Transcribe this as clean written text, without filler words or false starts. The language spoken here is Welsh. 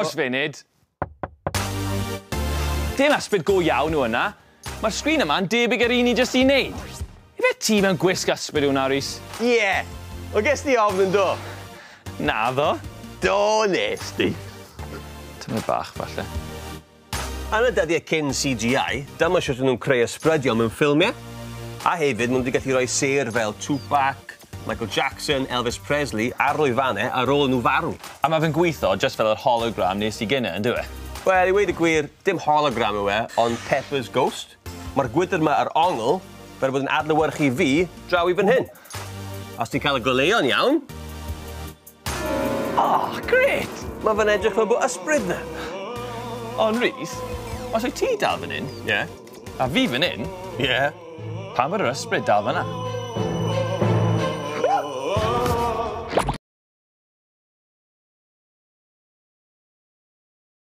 Aros funud. Dim ysbryd go iawn yw hwnna. Mae'r sgrin yma'n debyg ar un ni jyst i wneud. Ife ti mewn gwisg ysbryd yw hwnna, Rhys? Ie! Yeah. O ges di ofn yn do? Naddo. Do nes di. Tymed bach, falle. Yn y dyddiau cyn CGI, dyma sut o'n nhw'n creu ysbrydion mewn ffilmiau. A hefyd, maen nhw wedi gallu rhoi sêr fel Tupac, Michael Jackson, Elvis Presley ar lwyfannau ar ôl nhw farw. A mae fe'n gweithio just fel yr hologram nes i gynne, yn dyw e? Wel, i weud y gwir, dim hologram yw e, ond Pepper's Ghost. Mae'r gwydr yma ar ongl, fel bod yn adlewyrchu fi draw i fan hyn. Os ti'n cael y goleuon iawn... Oh, grêt! Mae fe'n edrych fel bod ysbryd 'na. Ond Rhys, os wyt ti dal fan hyn... Ie. A fi fan hyn... Ie. Pam bod yr ysbryd dal fan'na?